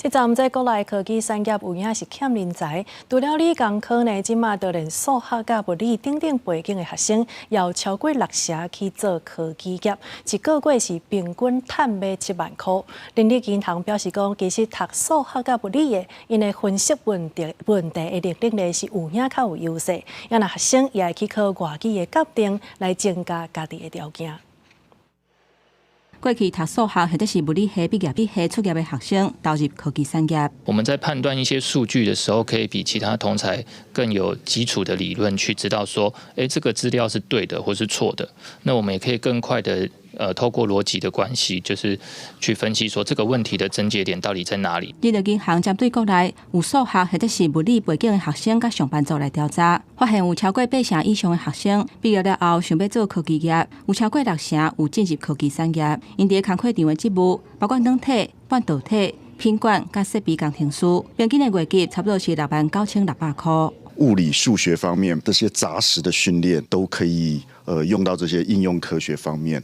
這陣這國內科技產業有影是欠人才，除了理工科呢，這馬就連數學佮物理等等背景的學生，有超過六成去做科技業，一個月是平均趁欲7萬箍。人力銀行表示講，其實讀數學佮物理的，𪜶的分析問題的能力呢是有影較有優勢。啊若學生也會去考外語的鑑定，來增加家己的條件。過去讀數學或者是物理系畢業畢系出業的學生投入科技產業。我們在判斷一些數據的時候，可以比其他同儕更有基礎的理論去知道說，欸，這個資料是對的或是錯的。那我們也可以更快的，透過邏輯的關係，就是去分析說這個問題的症結點到底在哪裡。人力銀行針對國內有數學或者是物理背景的學生佮上班族來調查，發現有超過八成以上的學生畢業了後想欲做科技業，有超過六成有進入科技產業。𪜶佇工課場的職務包括軟體、半導體、品管佮設備工程師，平均的月給差不多是69,600箍。物理、數學方面這些紮實的訓練都可以，用到這些應用科學方面，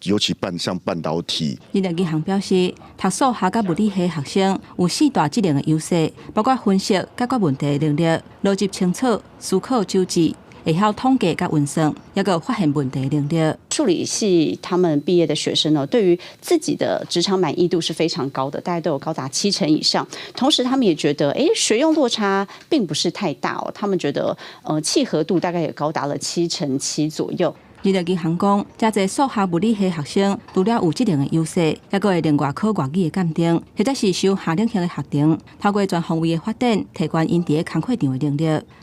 尤其像半導體。人力銀行表示，讀數學佮物理系學生有四大技能的優勢，包括分析、解決問題的能力、邏輯清楚、思考周至、會曉統計佮運算，抑閣發現問題的能力。數理系他們畢業的學生呢，對於自己的職場滿意度是非常高的，大概都有高達七成以上。同時，他們也覺得，欸，學用落差並不是太大哦。他們覺得，契合度大概也高達了7.7%左右。人力銀行講，誠濟數學物理系學生除了有技能的優勢，抑閣會另外考外語的鑑定，或者是修夏令營的學程，透過全方位的發展，提懸𪜶佇咧工課場的能力。